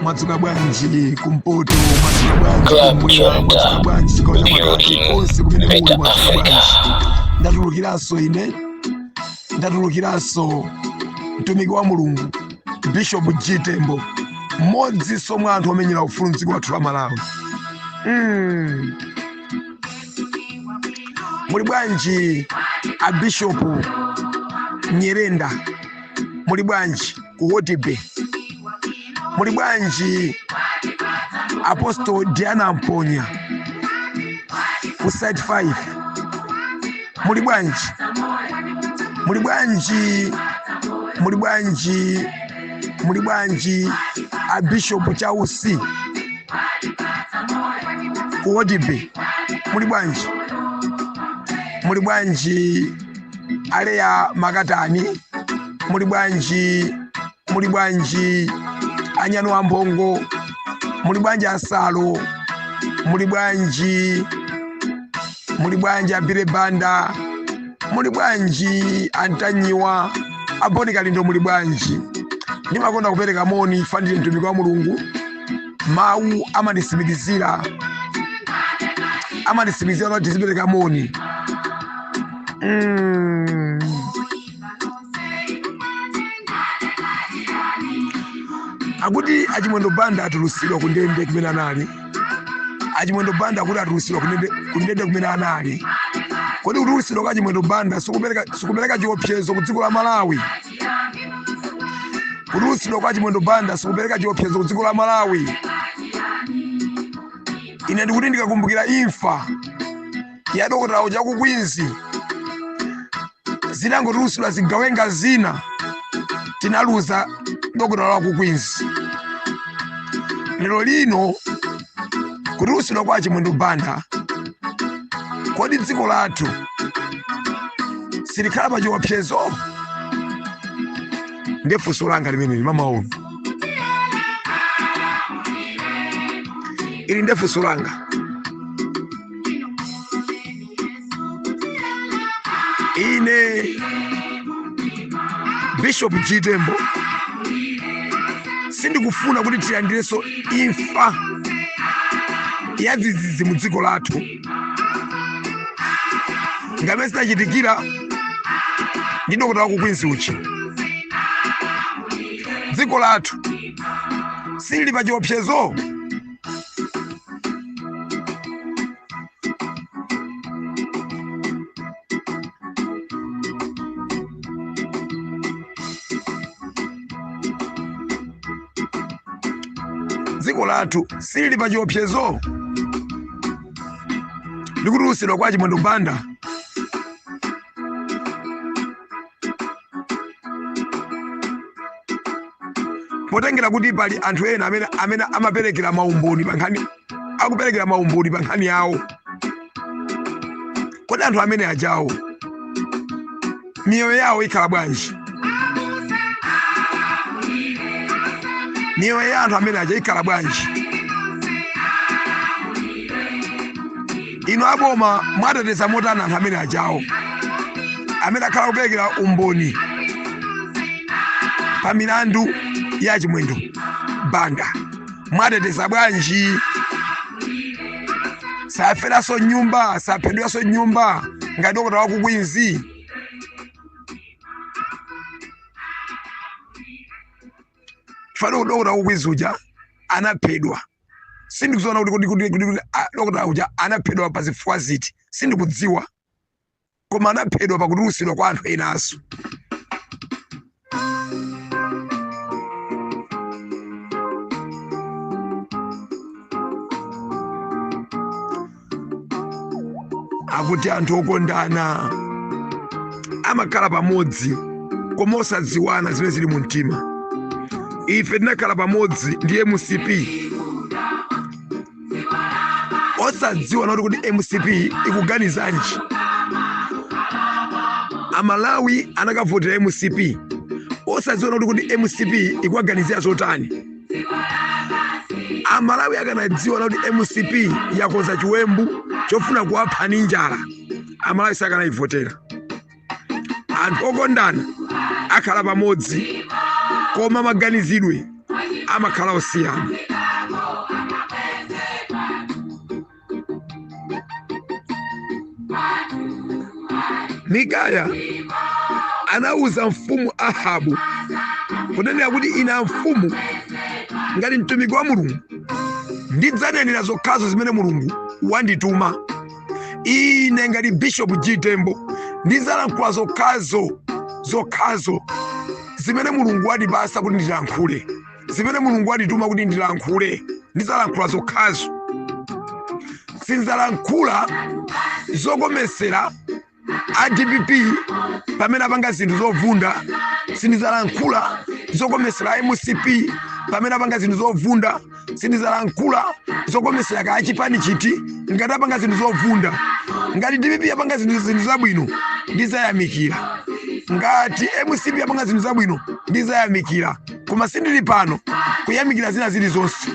Mwadzuka bwanji kumpoto? Mwadzuka bwanji Club kumwera? Mwadzuka Junta, bwanji chigawo cha pakati? building Konse kumene muli, better mwadzuka Africa. bwanji? Ndatulukiranso ine, ndatulukiranso mtumiki wa Mulungu Bishop G Tembo, mmodzinso mwa anthu omenyera ufulu mdziko lathu la Malawi. Muli bwanji a Bishop Nyerenda? Muli bwanji ku Hotibe? Muli bwanji Apostle Diana Mponya ku Site 5? Muli bwanji? Muli bwanji? Muli bwanji? Muli bwanji a Bishop Chausi ku Hotibe? Muli bwanji? Muli bwanji Aleya Makatani? Muli bwanji? Muli bwanji anyanu ambongo? Muli bwanji asalo? Muli bwanji? Muli bwanji abire banda? Muli bwanji antanyiwa aboni Kalindo? Muli bwanji? Ndimakonda kupereka moni fandire mtumiki wa Mulungu. Mawu amandisimikizira, amandisimikizira kuti tizipereka moni. Akuti Achimwendo Banda atulusidwa ku ndende kumene anali. Achimwendo Banda akuti atulusidwa ku ndende kumene anali. Kodi kutulusidwa kwa Achimwendo Banda sikupereka chiopsezo ku dziko la Malawi? Kutulusidwa kwa Achimwendo Banda sikupereka chiopsezo ku dziko la Malawi? Ine ndikuti ndikakumbukira imfa ya dokotala uja ku Queens, zitangotulusidwa zigawenga zina, tinaluza dokotala wa ku Queens. Lero lino kutulusidwa kwa Achimwendo Banda, kodi dziko lathu silikhala pa chiopsezo? Ndiye funso langa limeneli mama uno, ili ndiye funso langa. Ine Bishop G Tembo sindikufuna kuti tilandirenso imfa ya dzidzidzi mu dziko lathu ngamene zinachitikira ndi dokotala wa ku Queens uchi. Dziko lathu silili pa chiopsezo? Dziko lathu silili pa chiopsezo ndikutulusidwa kwa Chimwendo Banda? Potengera kuti pali anthu ena amene amaperekera maumboni pa nkhani, akuperekera maumboni pa nkhani yawo, kodi anthu amene ajawo miyoyo yawo ikhala bwanji? Miyoyo ya anthu amene aja ikhala bwanji? Inu aboma mwateteza motani anthu amene ajawo amene akhala kuperekera umboni pa milandu ya Chimwendo Banda? Mwateteza bwanji? Saferanso nyumba, saphedwanso nyumba ngati dokotala wa ku Queens? Chifukwa dokotala wa ku Queens uja anaphedwa, sindikudziwa kuti dokotala uja anaphedwa pa zifukwa ziti, sindikudziwa, koma anaphedwa pakutulusidwa kwa anthu enanso. Akuti anthu okondana amakhala pamodzi koma osadziwana zimene zili mu mtima. Ife tinakhala pamodzi ndi MCP osadziwa noti kuti MCP ikuganizanji. Amalawi anakavotera MCP osadziwa noti kuti MCP ikuwaganizira zotani. Amalawi akanadziwa noti MCP yakonza chiwembu chofuna kuwapha ndi njala, Amalawi sakanayivotera. Anthu okondana akhala pamodzi koma maganizidwe Amakhala osiyana. Mikaya anauza mfumu Ahabu kunenera kuti, ine mfumu ngati mtumiki wa Mulungu ndidzanenera zokhazo zimene Mulungu wandituma. Ine ngati Bishop G Tembo ndidzalankhula zokhazo zimene Mulungu wandipasa kuti ndilankhule, zimene Mulungu wandituma kuti ndilankhule, ndidzalankhula zokhazo. Sindidzalankhula zokomesera a DPP pamene apanga zinthu zovunda, sindidzalankhula zokomesera a MCP pamene apanga zinthu zovunda, sindidzalankhula zokomesera ka chipani chiti ngati apanga zinthu zovunda. Ngati DPP apanga zinthu zabwino, ndidzayamikira. Ngati MCP apanga zinthu zabwino, ndidzayamikira, koma sindili pano kuyamikira zina zilizonse.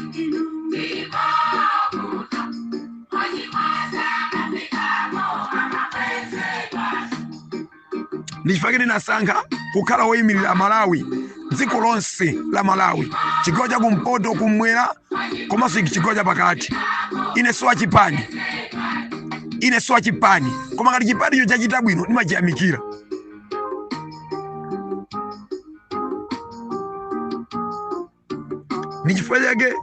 Ndichifukwa ndinasankha kukhala woyimirira Malawi, dziko lonse la Malawi, chigawo cha kumpoto, kumwera komanso chigawo cha pakati. Ine si wachipani, ine si wachipani, koma ngati chipanicho chachita bwino ndimachiyamikira. Ndichifukwa chake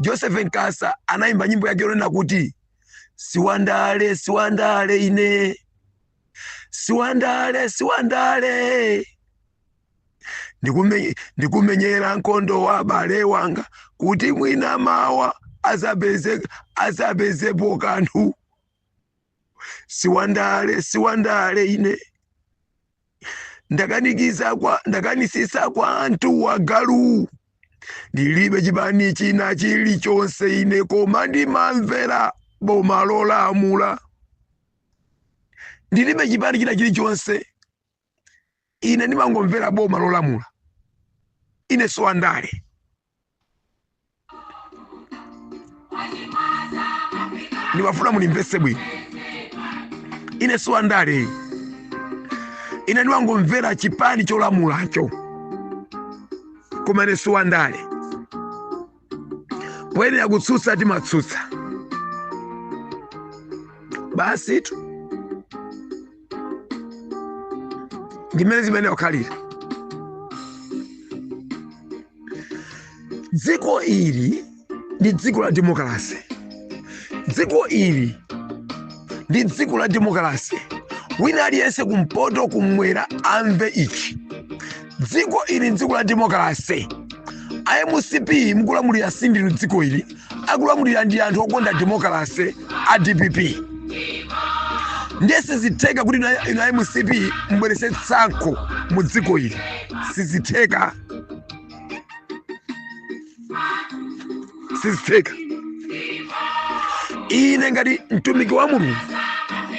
Joseph Nkasa anayimba nyimbo yake yonena kuti, siwandale, siwandale ine, siwandale, siwandale, ndikumenyera nkhondo wa abale wanga kuti mwina mawa azapezepo kanthu. Siwandale, siwandale ine, ndakanisisa kwa anthu wagalu, ndilibe chipani china chilichonse ine, koma ndimamvera boma lolamula. Ndilibe chipani china chilichonse ine, ndimangomvera boma lolamula. Ine siwandale. Ndimafuna munimvetse bwino, ine siwandale, ine ndimangomvera chipani cholamulacho, koma ine siwandale. Poyenera kutsutsa timatsutsa basi tu, ndimene zimene wakhalira. Dziko ili ndi dziko la demokrasi, dziko ili ndi dziko la demokrasi. Wina aliyense kumpoto, kumwera amve ichi: dziko ili ndi dziko la demokrasi. A MCP mukulamulira sindinu dziko ili, akulamulira ndi anthu okonda demokrasi a DPP. Ndiye sizitheka kuti inu a MCP mubwerese tsankho mu dziko ili, sizitheka, sizitheka. Ine ngati mtumiki wa Mulungu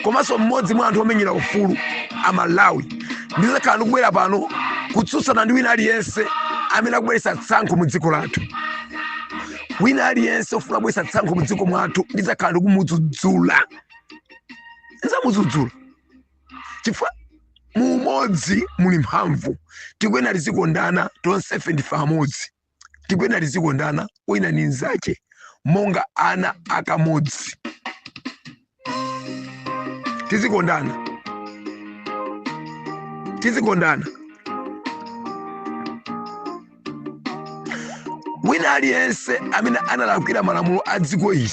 komanso mmodzi mwa anthu omenyera ufulu Amalawi ndizakhala ndikubwera pano kutsutsana ndi wina aliyense amene akubweretsa tsankho mu dziko lathu. Wina aliyense ofuna kubweretsa tsankho mu dziko mwathu ndidzakhala ndikumudzudzula, ndidzamudzudzula, chifukwa mu umodzi muli mphamvu. Tikuyenera tizikondana tonsefe, ndife amodzi. Tikuyenera tizikondana wina ndi mnzache monga ana akamodzi, tizikondana, tizikondana. Wina aliyense amene analakwira malamulo a dziko ili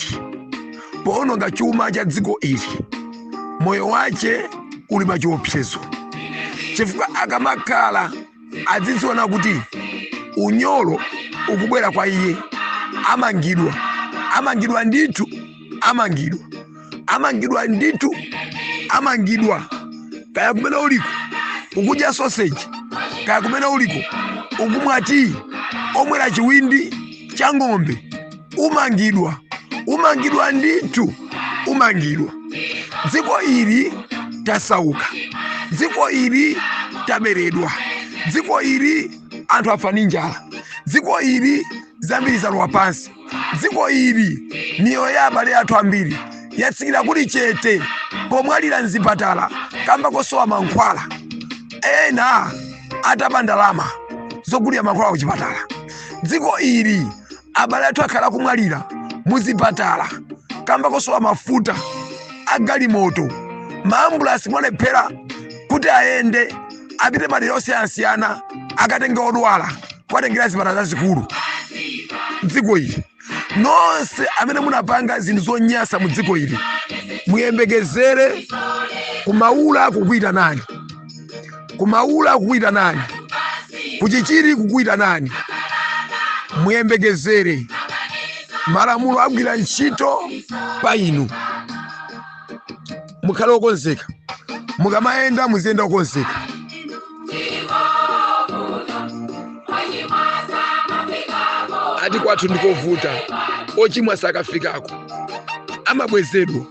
poononga chuma cha dziko ili, moyo wache uli pa chiopsezo, chifukwa akamakhala azidziona kuti unyolo ukubwera kwa iye. Amangidwa, amangidwa ndithu, amangidwa, amangidwa ndithu, amangidwa. Kaya kumene uliko ukudya sausage, kaya kumene uliko ukumwa tii omwera chiwindi cha ng'ombe, umangidwa, umangidwa ndithu, umangidwa. Dziko ili tasauka, dziko ili taberedwa, dziko ili anthu afa ndi njala, dziko ili zambiri zalowa pansi, dziko ili miyoyo ya abale athu ambiri yatsikira kuli chete pomwalira mzipatala kamba kosowa mankhwala. Ena Ataba ndalama zogulira mankhwala kuchipatala. Dziko ili, abale athu akhala akumwalira muzipatala kamba kosowa mafuta agalimoto. Maambulasi mwalephera kuti ayende, apite madera osiyanasiyana, akatenge odwala kuwatengera zipatala zazikulu. Dziko ili, nonse amene munapanga zinthu zonyasa mu dziko ili, muyembekezere kumaula kukuitanani, kumaula kukuitanani, kuchichiri kukuitanani. Muyembekezere malamulo agwira ntchito pa inu. Mukhale okonzeka, mukamayenda muziyenda okonzeka. Ati kwathu ndikovuta, ochimwa sakafikako, amabwezedwa.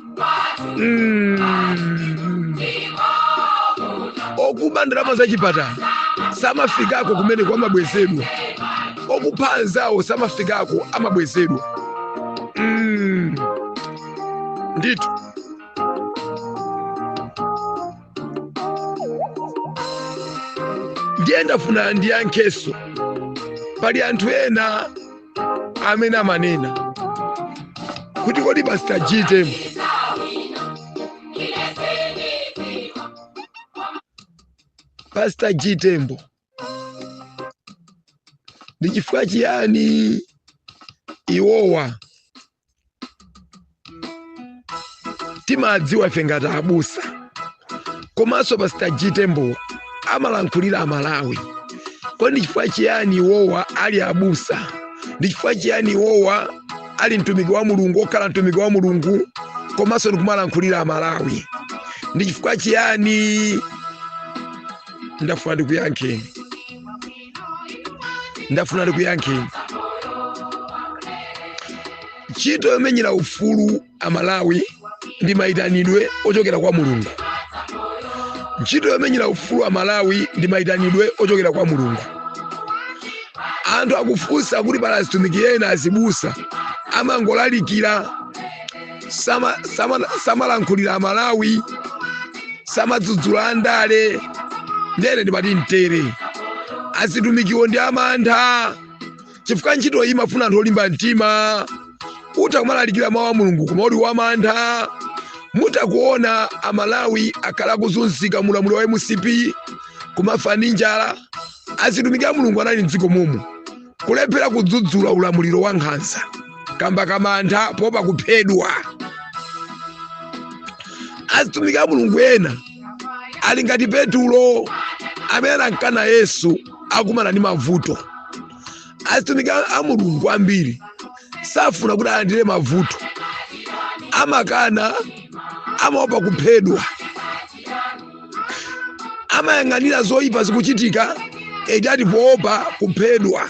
Okuba ndalama za chipatala samafikako kumeneko, amabwezedwa. Okupha anzawo samafikako, amabwezedwa. Ndithu ndiye ndafuna ndiyankheso. Pali anthu ena amene amanena kuti kodi Pastor G Tembo, Pastor G Tembo, ndi chifukwa chiyani iwowa timadziwa ife ngati abusa, komanso Pastor G Tembo amalankhulira Amalawi, kodi ndi chifukwa chiyani iwowa ali abusa? Ndi chifukwa chiyani iwowa ali mtumiki wa Mulungu, okhala mtumiki wa Mulungu komanso ndikumalankhulira Amalawi? Ndi chifukwa chiyani? Ndafuna ndikuyankheni, ndafuna ndikuyankheni. Ntchito yomenyera ufulu Amalawi ndi mayitanidwe ochokera kwa Mulungu. Ntchito yomenyera ufulu Amalawi ndi mayitanidwe ochokera kwa Mulungu. Anthu akufunsa kuti pali azitumiki ena, azibusa, amangolalikira, samalankhulira Amalawi, samadzudzula andale. Ndere ndimati mtere azitumikiwo ndi amantha, chifukwa ntchito iyi imafuna anthu olimba mtima. Utha kumalalikira mawu a Mulungu koma uli wamantha. Mutakuona Amalawi akhala akuzunzika mulamuliro wa MCP, kumafa ndi njala, azitumiki a Mulungu anali mdziko momo kulephera kudzudzula ulamuliro wa nkhanza kamba kamantha poopa kuphedwa. Azitumiki a Mulungu ena ali ngati Petulo amene anamkana Yesu akumana ndi mavuto. Azitumiki a Mulungu ambiri safuna kuti alandire mavuto, amakana, amaopa kuphedwa, amayang'anira zoyipa zikuchitika eti poopa kuphedwa,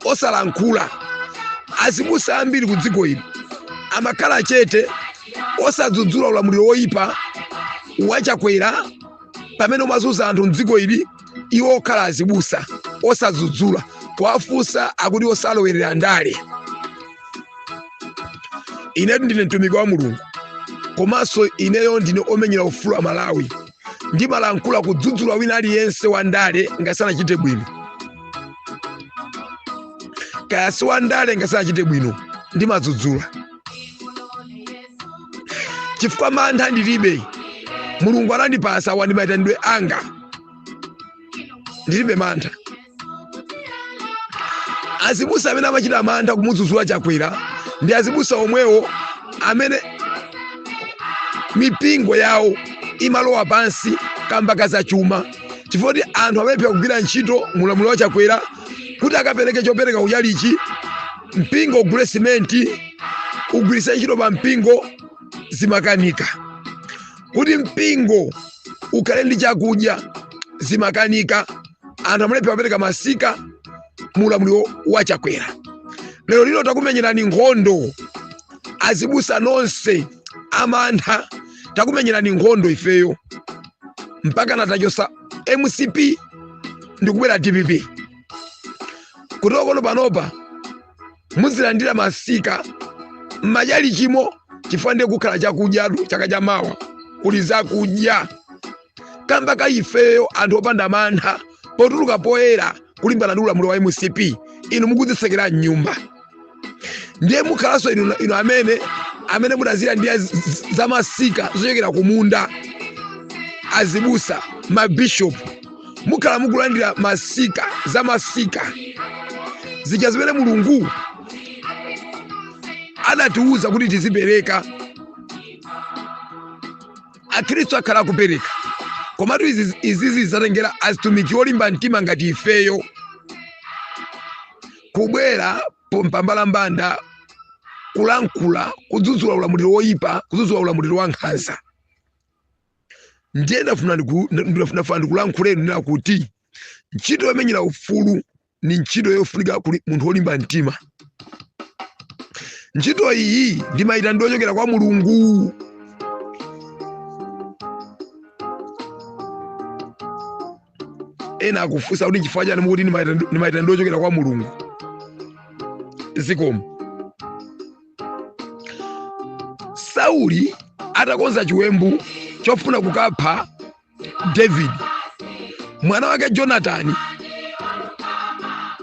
osalankhula. Azibusa ambiri ku dziko ili amakhala chete, osadzudzula ulamuliro woyipa wachakwera pamene umazunza anthu mdziko ili. Iwo okhala azibusa osadzudzula, kuwafunsa akuti osalowerera ndale. Inetu ndine mtumiki wa Mulungu, komanso ineyo ndine omenyera ufulu wa Malawi. Ndimalankhula kudzudzula wina aliyense wa ndale ngasanachite bwino, kaya si wa ndale, ngasanachite bwino ndimadzudzula, chifukwa mantha ndilibe. Mulungu anandipasa wandimayitanidwe anga, ndilibe mantha. Azibusa amene amachita mantha kumudzudzula Chakwera ndi azibusa omwewo amene mipingo yawo imalowa pansi kamba ka zachuma, chifukwa kuti anthu amalephera kugwira ntchito mulamuliro wa Chakwera kuti akapereke chopereka kuchalichi, mpingo ugule simenti ugwiritse ntchito pa mpingo, zimakanika. Kuti mpingo ukhale ndi chakudya, zimakanika. Anthu amalephera kupereka masika mulamuliro wa Chakwera. Lero lino takumenyerani nkhondo azibusa nonse amantha, takumenyerani nkhondo ifeyo mpaka natachosa MCP ndikubwera DPP. Kutokono panopa muzilandira masika m'machalichimo, chifukwa ndiye kukhala chakudyatu. Chaka chamawa kuli zakudya kamba ka ifeyo anthu opanda mantha. Potuluka poyera kulimbana ndi ulamuliro wa MCP, inu mukudzisekera mnyumba. Ndiye mukhalanso inu amene mudazira ndiye zamasika zochokera kumunda, azibusa, mabishopu, mukhala mukulandira masika zamasika zija zimene Mulungu adatiuza kuti tizipereka. Akhristu akhala akupereka, komatu izi zizatengera azitumiki olimba mtima ngati ifeyo kubwera pambalambanda kulankhula, kudzudzula ulamuliro woyipa, kudzudzula ulamuliro wa nkhanza. Ndiye ndafuna ndikulankhuleni nena kuti ntchito yomenyera ufulu ni ntchito yofunika kuli munthu wolimba mtima. Ntchito iyi ndi mayitanidwe ochokera kwa Mulungu. Ena akufunsa kuti chifukwa chani mukuti ndi mayitanidwe ochokera kwa Mulungu. Zikomo. Sauli atakonza chiwembu chofuna kukapha David, mwana wake Jonathan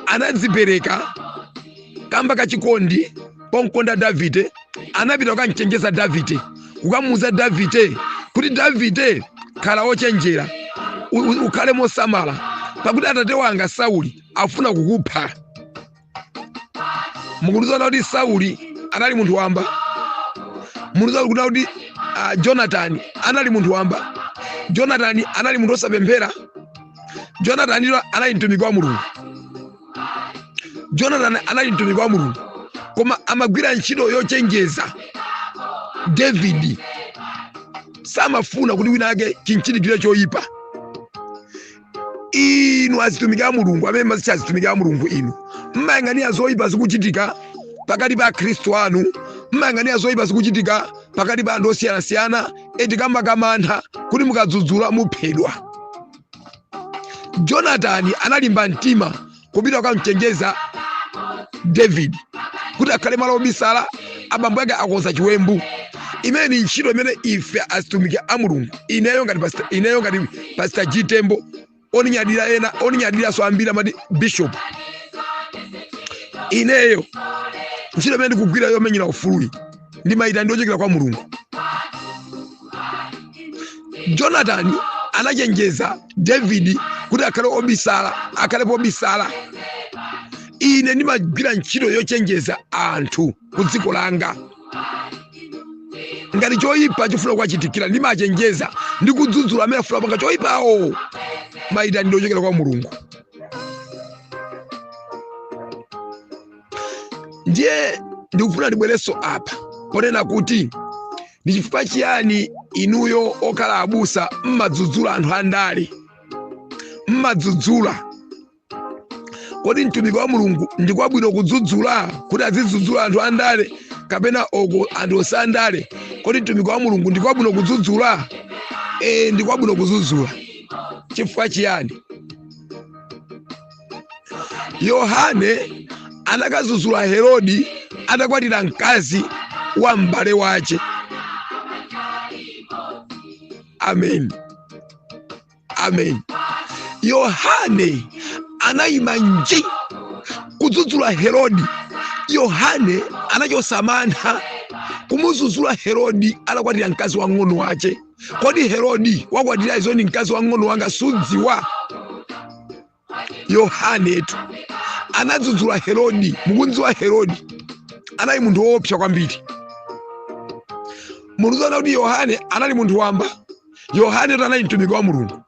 anadzipereka kamba kachikondi pomkonda Davide. Anapita kukamchenjeza Davide, kukamuuza Davide kuti Davide, khala wochenjera, ukhale mosamala, pakuti atate wanga Sauli afuna kukupha. Mukundiona kuti Sauli anali munthu wamba? Mukundiona kuti Jonathan anali munthu wamba? Jonathan anali munthu osapemphera? Jonathan anali mtumiki wa Mulungu. Jonathan anali mtumiki wa Mulungu, koma amagwira ntchito yochenjeza David. Samafuna kuti wina ake chinchitikire choyipa. Inu azitumiki a Mulungu amene mazitcha azitumiki a Mulungu, inu mmayang'anira zoyipa zikuchitika pakati pa akhristu anu, mmayang'anira zoyipa zikuchitika pakati pa anthu osiyanasiyana, eti kamba kamantha kuti mukadzudzula muphedwa. Jonathan analimba mtima kupita kukamchenjeza David kuti akhale malo obisala, abambo ake akonza chiwembu. Imene ni ntchito imene ife azitumiki a Mulungu, ineyo ngati Pastor G Tembo, oninyadira ena, oninyadiranso ambiri amati bishop, ineyo ntchito imene ndikugwira yomenyera ufuluyi ndi mayitanidwe ochokera kwa Mulungu. Jonathan anachenjeza David kuti akhale obisala, akhale pobisala. Ine ndimagwira ntchito yochenjeza anthu ku dziko langa. Ngati choyipa chifuna kuwachitikira, ndimachenjeza ndi kudzudzula amene afuna kupanga choyipawo. Mayitanidwe ochokera kwa Mulungu. Ndiye ndikufuna ndibwerenso apa ponena kuti ndi chifukwa chiyani inuyo okhala abusa mmadzudzula anthu andale, mmadzudzula. Kodi mtumiki wa Mulungu ndi kwabwino kudzudzula, kuti azidzudzula anthu andale kapena oko anthu osandale? Kodi mtumiki wa Mulungu ndi kwabwino kudzudzula? Ndi kwabwino kudzudzula. Chifukwa chiyani? Yohane anakadzudzula Herodi atakwatira mkazi wa m'bale wace. Amen, amen. Yohane anayima nji kudzudzula Herodi. Yohane anachosa mantha kumudzudzula Herodi atakwatira mkazi wa ng'ono wace. Kodi Herodi wakwatira izo ni mkazi wa ng'ono wanga, sudziwa? Yohanetu anadzudzula Herodi. Mukundziwa Herodi anali munthu woopsa kwambiri. Mukudziwa kuti Yohane anali munthu wamba. Yohane anali mtumiki wa Mulungu,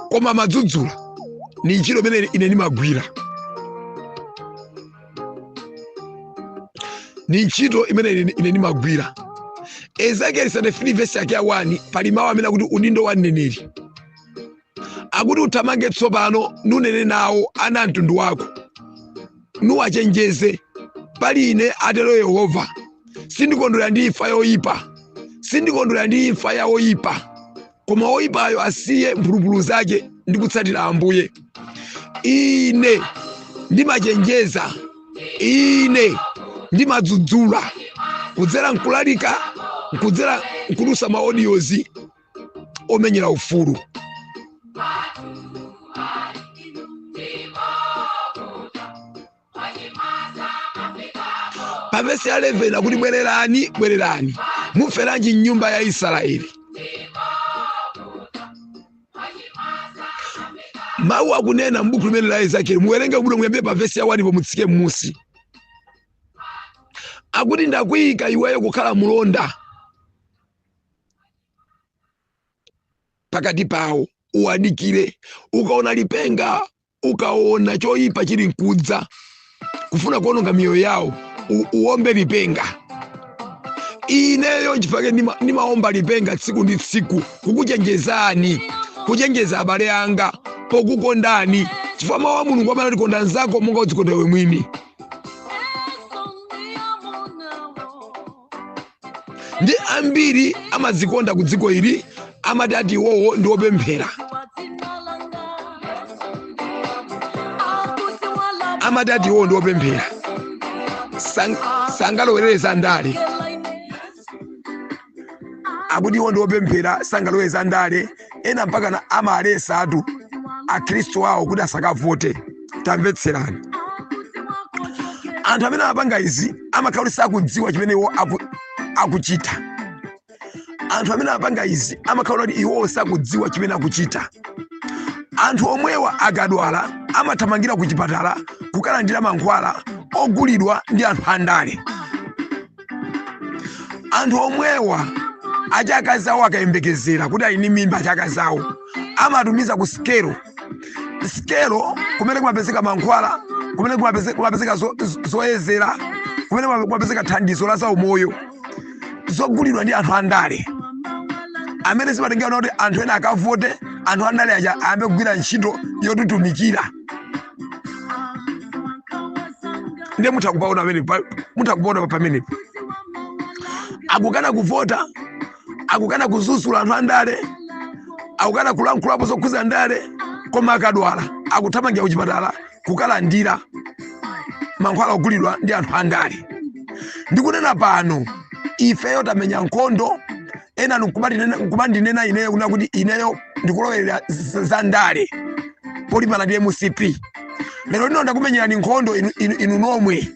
koma amadzudzula. Ni ntchito imene ine ndimagwira, ni ntchito imene ine ndimagwira. Ezekiel 33 verse yake ya 1 pali mawu amene akuti udindo wa mneneri, akuti uthamange tsopano nunene nawo ana mtundu wako, nuwachenjeze, pali ine atero Yehova, sindikondwera ndi imfa yoyipa, sindikondwera ndi imfa ya oyipa, koma oyipayo asiye mphulupulu zake ndi kutsatira Ambuye. Ine ndimachenjeza, ine ndimadzudzula kudzera nkulalika, kudzera nkulusa maodiozi omenyera ufulu. Pa vesi ya 11 akuti, bwererani, bwererani, muferanji nyumba ya Israeli? Mawu akunena m'buku limene la Ezekieli, muwerenge bwino, muyambire pa vesi ya 1 pomutsike m'musi. Akuti ndakuyika iweyo kukhala mulonda pakati pawo, uwadikire. Ukaona lipenga, ukaona choyipa chili nkudza kufuna kuononga miyoyo yawo, uombe lipenga. Ineyo nchifukwa ndimaomba lipenga tsiku ndi tsiku kukuchenjezani, kuchenjeza abale anga pokukondani, chifukwa mawu a Mulungu amati konda nzako monga udzikonda iwe mwini. Ndi ambiri amadzikonda ku dziko ili, amati ati iwowo ndi opemphera, amati ati iwowo ndi opemphera, sangalowerere za ndale. Akuti iwo ndi opemphera, sangalowere za ndale. Ena mpaka na amalesatu akhristu awo kuti asakavote. Tamvetserani, anthu amene amapanga izi amakhala kuti sakudziwa chimene iwo akuchita. Anthu amene amapanga izi amakhala kuti iwowo sakudziwa chimene akuchita. Anthu omwewa akadwala amathamangira ku chipatala kukalandira mankhwala ogulidwa ndi anthu andale. Anthu omwewa achakazi awo akayembekezera kuti ali ndi mimba, achakazi awo amatumiza ku sikelo, sikelo kumene kumapezeka mankhwala, kumene kumapezeka zoyezera, kumene kumapezeka thandizo la zaumoyo zogulidwa ndi anthu andale, amene zimatengera kuti anthu ena akavote, anthu andale aja ayambe kugwira ntchito yotitumikira. Ndiye mutha kupaona pamene mutha kupaona pamenepo, akukana kuvota, akukana kuzuzula anthu andale, akukana kulankhulapo zokhuza ndale, koma akadwala akuthamangira kuchipatala kukalandira mankhwala ogulidwa ndi anthu andale. Ndikunena pano, ifeyo tamenya nkhondo. Ena nkumandinena ineyo kuna kuti ineyo ndikulowera za ndale polimbana ndi MCP. Lero lino ndakumenyerani nkhondo inu nomwe.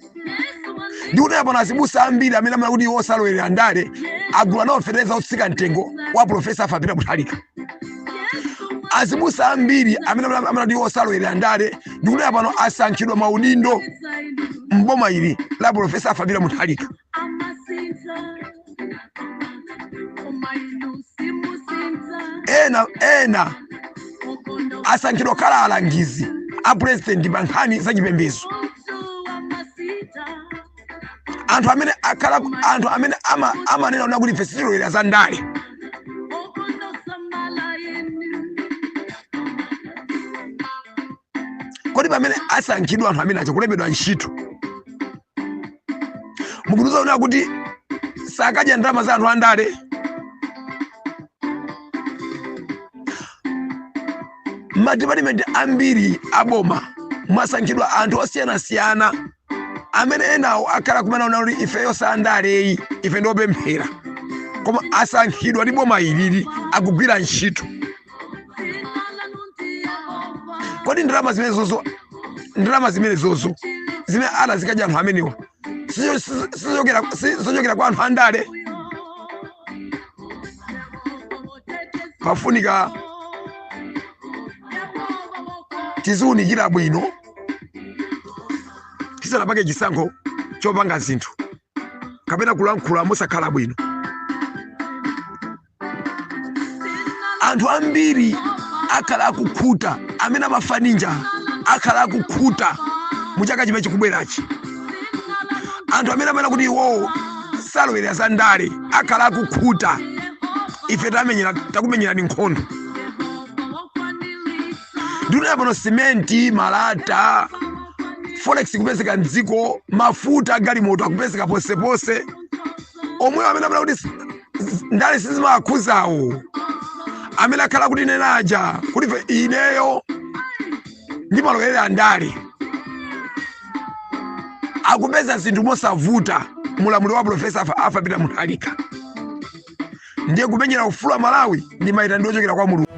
Ndikunena pano, azibusa ambiri amene amene kuti iwo salowerera ndale agula nawo fetereza otsika mtengo wa Profesa Arthur Peter Mutharika. Azibusa ambiri amene amene kuti iwo salowerera ndale, ndikunena pano, asankhidwa maudindo mboma ili la Profesa Arthur Peter Mutharika. Ena asankhidwa kukhala alangizi a president pa nkhani zachipembedzo. Anthu amene akhala, anthu amene amanena kuna kuti ife sitilowera za ndale. Kodi pamene asankhidwa anthu amene acha kulembedwa ntchito, mukutiuza kuna kuti sakadya ndalama za anthu andale? Madipatimenti ambiri aboma mwasankhidwa anthu osiyanasiyana amene enawo akhala kumanena kuti ifeyo sandaleyi, ife ndiopemphera, koma asankhidwa ndi boma ilili, akugwira ntchito. Kodi ndalama zimenezozo, ndalama zimenezozo zimene anazikadya anthu amenewa sizochokera kwa anthu andale? Pafunika tiziwunikira bwino tisanapange chisankho chopanga zinthu kapena kulankhula mosakhala bwino. Anthu ambiri akhala akukhuta, amene amafa ndi njala akhala akukhuta mu chaka chimene chikubwerachi. Anthu amene amanena kuti iwowo salowera za ndale akhala akukhuta. Ife takumenyerani nkhondo. Ndikunena pano, simenti, malata, forex kupezeka mdziko, mafuta agalimoto akupezeka posepose. Omwewo amene amanena kuti ndale sizimakhuzawo, amene akhala kuti nenaja kuti ineyo ndimalowerera ndale, akupeza zinthu mosavuta mulamuliro wa Profesa Arthur Peter Mutharika. Ndiye kumenyera ufulu wa Malawi ndi mayitanidwe ochokera kwa Mulungu.